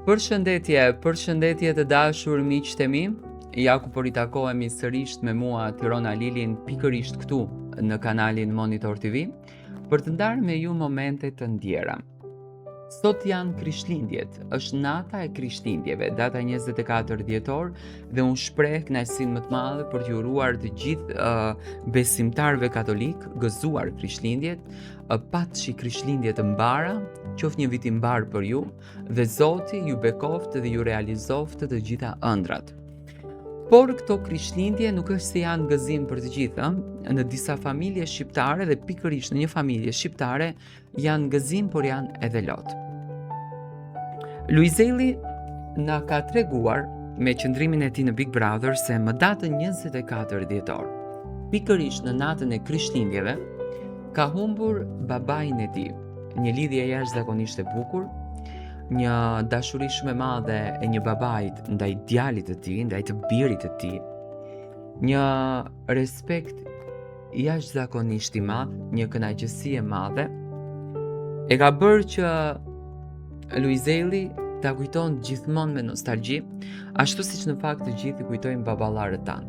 Përshëndetje, përshëndetje të dashur miqtë e mi. Ja ku po ritakohemi sërish me mua Tirona Lilin pikërisht këtu në kanalin Monitor TV për të ndarë me ju momente të ndjera. Sot janë Krishtlindjet, është nata e Krishtlindjeve, data 24 dhjetor dhe unë shpreh kënaqësinë më të madhe për t'ju uruar të gjithë uh, besimtarëve katolikë gëzuar Krishtlindjet, uh, paçi Krishtlindje të mbara, qoftë një vit i mbarë për ju dhe Zoti ju bekoftë dhe ju realizoftë të gjitha ëndrrat. Por këto Krishtlindje nuk është se janë gëzim për të gjithë, ë? Në disa familje shqiptare dhe pikërisht në një familje shqiptare Janë gëzim, por janë edhe lot. Luiz Ejlli na ka treguar me qëndrimin e tij në Big Brother se më datën 24 dhjetor, pikërisht në natën e Krishtlindjeve, ka humbur babain e tij. Një lidhje jashtëzakonisht e bukur, një dashuri shumë e madhe e një babait ndaj djalit të tij, ndaj të birit të tij. Një respekt jashtëzakonisht i madh, një kënaqësi e madhe, e ka bërë që Luiz Ejlli ta kujton gjithmonë me nostalgji, ashtu siç në fakt të gjithë i kujtojmë baballarët tanë.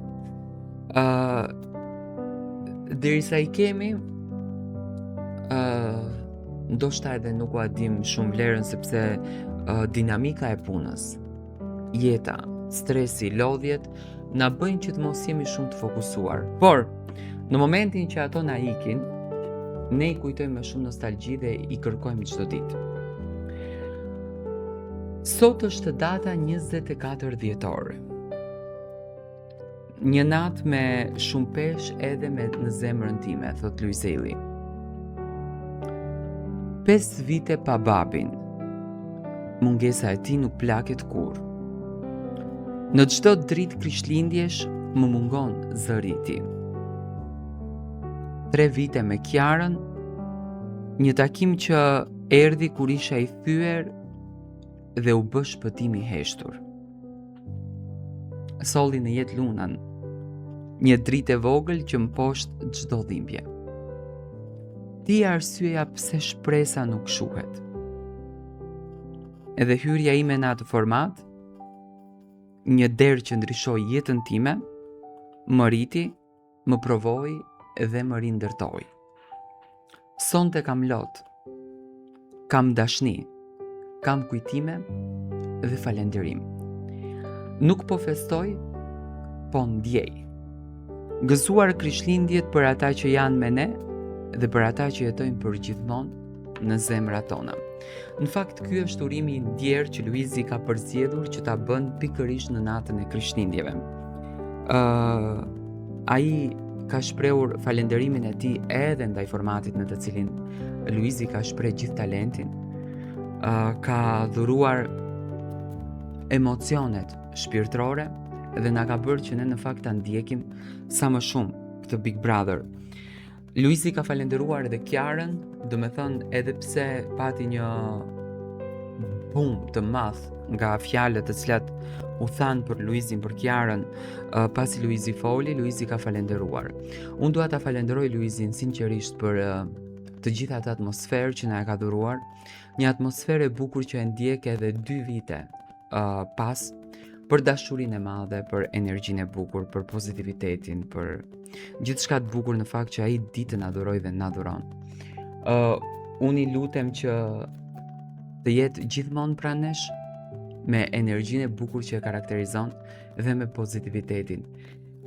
Ë uh, derisa i kemi ë uh, ndoshta edhe nuk ua dimë shumë vlerën sepse uh, dinamika e punës jeta, stresi, lodhjet na bëjnë që të mos jemi shumë të fokusuar. Por, në momentin që ato na ikin, ne i kujtojmë me shumë nostalgji dhe i kërkojmë çdo ditë. Sot është data 24 dhjetor. Një natë me shumë peshë edhe me në zemrën time, thotë Luiz Ejlli. 5 vite pa babin. Mungesa e tij nuk plaket kurrë. Në çdo dritë krishtlindjesh më mungon zëri i tij. 3 vite me Kiarën, një takim që erdhi kur isha i thyer dhe u bë shpëtim i heshtur. Solli në jetë Lunën, një dritë e vogël që mposht çdo dhimbje. Ti je arsyeja pse shpresa nuk shuhet. Edhe hyrja ime në atë format, një derë që ndryshoi jetën time, më rriti, më provoi dhe më rindërtoi. Sonte kam lot, kam dashni, kam kujtime dhe falënderim. Nuk po festoj, po ndjej. Gëzuar Krishtlindjet për ata që janë me ne dhe për ata që jetojnë përgjithmonë në zemrat tona. Në fakt, ky është urimi i ndjerë që Luizi ka përzgjedhur që ta bën pikërisht në natën e Krishtlindjeve. Ë uh, ai ka shprehur falënderimin e tij edhe ndaj formatit në të cilin Luizi ka shpreh gjithë talentin. Ë uh, ka dhuruar emocionet shpirtërore dhe na ka bërë që ne në fakt ta ndjekim sa më shumë këtë Big Brother. Luizi ka falënderuar edhe Kiarën, domethënë edhe pse pati një bum të madh nga fjalët të cilat u thanë për Luizin, për Kiarën, uh, pasi Luizi foli, Luizi ka falënderuar. Unë dua ta falënderoj Luizin sinqerisht për uh, të gjithë atë atmosferë që na e ka dhuruar, një atmosferë e bukur që e ndjek edhe dy vite uh, pas për dashurinë e madhe, për energjinë e bukur, për pozitivitetin, për gjithçka të bukur në fakt që ai di të na dhurojë dhe na dhuron. Ë uh, unë i lutem që të jetë gjithmonë pranë nesh me energjinë e bukur që e karakterizon dhe me pozitivitetin.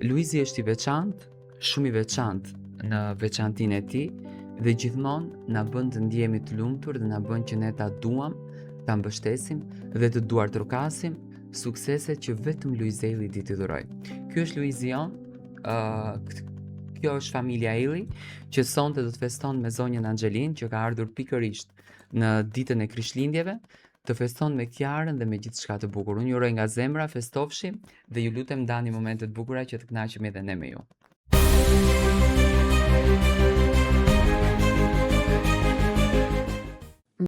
Luizi është i veçantë, shumë i veçantë në veçantinë e tij dhe gjithmonë na bën të ndihemi të lumtur dhe na bën që ne ta duam, ta mbështesim dhe të duartrokasim sukseset që vetëm Luiz Ejlli di t'i dhurojë. Ky është Luizi jonë, uh, kjo është familja Ejlli që sonte do të feston me zonjën Anxhelin që ka ardhur pikërisht në ditën e Krishtlindjeve, të feston me Kiarën dhe me gjithçka të bukur. Unë ju uroj nga zemra, festofshi dhe ju lutem ndani momente të bukura që të kënaqemi edhe ne me ju.